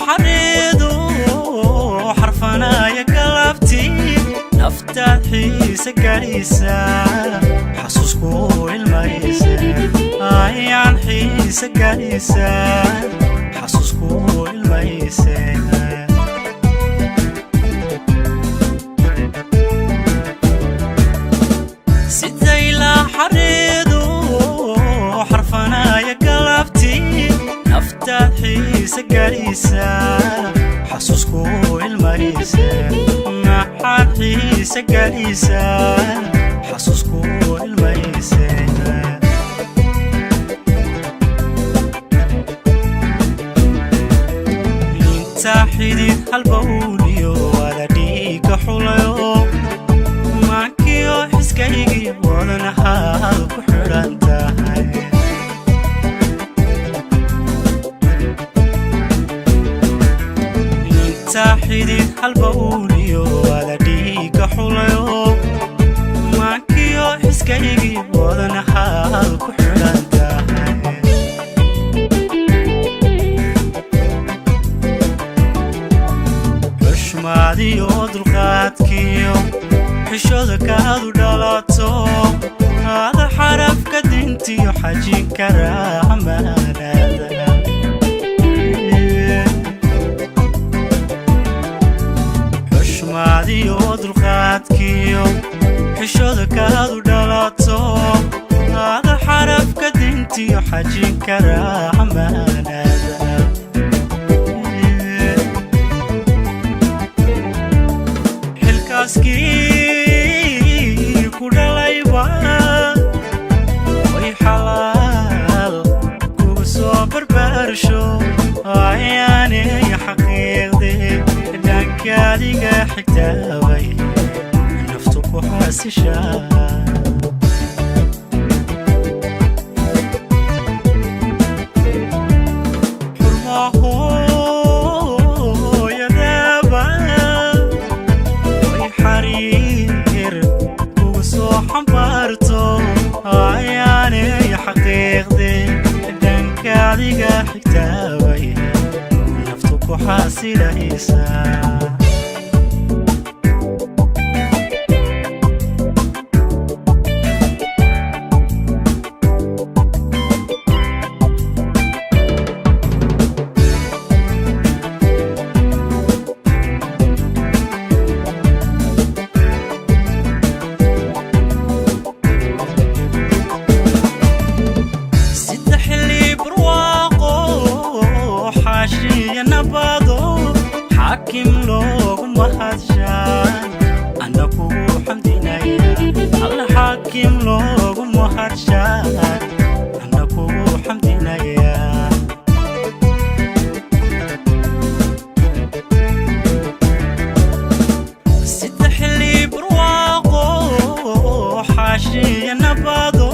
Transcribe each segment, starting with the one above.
Xareedu xarfanaya galabtii, naftaad xiise gaadhaysa, xasuusku ilmaysa, ayaan xiise gaadhaysa, xasuusku ilmaysa. Sidaylaa xareedu xarfanaya galabtii, naftaad xiise gaadhaysa, xasuusku ilmaysa, maxaad xiise gaadhaysa, xasuusku ilmaysa. Intaa xidid halbowliyo wada dhiiga xulayo, maankiyo xiskaygii wadanahaad ku xidhan tahay. Intaa xidid halbowliyo wada dhiiga xulayo, maankiyo xiskaygii wadanahaad ku xidhan tahay. Xushmaadiyo dulqaadkiyo xishooda kaadu dhalato, ada xarafka dintiyo xajin karaa amaanada. Xushmaadiyo dulqaadkiyo xishooda kaadu dhalato, ada xarafka dintiyo xajin karaa amaanada. Xilkaaskii ku dhalayba way xalaal kugu soo barbaarsho, ayaanay xaqiiqdee dhankaadiga xigtaabay naftu ku xaasishaa. Xurmahooyadaaba way xariir kugu soo xambaarto, ayaanay xaqiiqdee dhankaadiga xigtaabay naftu ku xaasilaysa. Sida xilli barwaaqo xaashiya nabado, xaakim loogu mahadshaan ana kugu xamdinaya. Alla, xaakim loogu mahadshaan ana kugu xamdinaya. Sida xilli barwaaqo xaashiya nabado,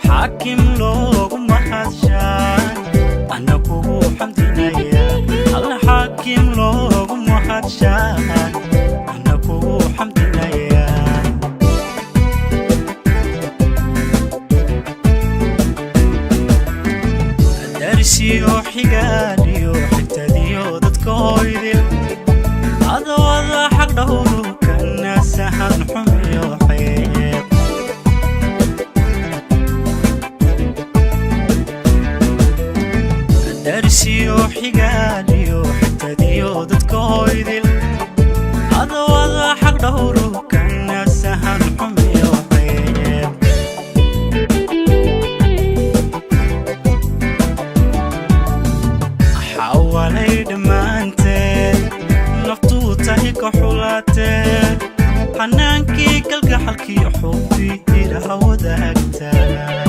xaakim loogu mahadshaan ana kugu xamdinaya. Alla, xaakim loogu mahadshaan ana kugu xamdinaya. Darsiyo xigaaliyo xigtadiyo dadka hoydil, adawada xaq dhowru kana sahan xumiyo xeeb. Darsiyo xigaaliyo xigtadiyo dadka hoydil. Xaqdhowru kana sahan xumiyo ceeb. Xawalay dhammaanteed naftuu tahi ka xulaatee, xanaankii kalgaxalkii xubbi ilaha wadaagtaa.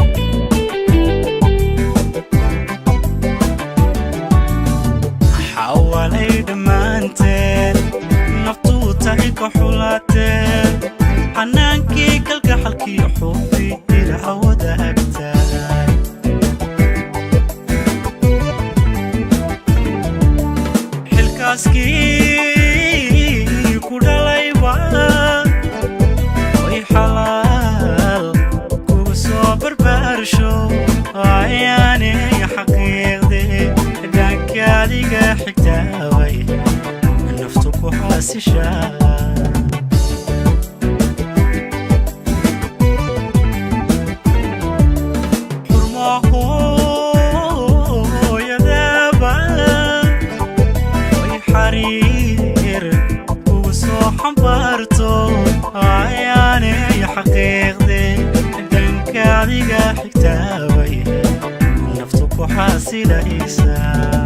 Xawalay dhammaanteed naftuu tahi ka xulaatee, xanaankii kalgaxalkii xubbi ilaha wadaagtaa. Xilkaaskii ku dhalayba way xalaal kugu soo barbaarsho, ayaanay xaqiiqdee dhanka adiga xigtaabay naftu ku xaasishaa. Xurmahooyadaaba way xariir kugu soo xambaarto, ayaanay xaqiiqdee dhanka adiga xigtaabay naftu ku xaasilaysaa.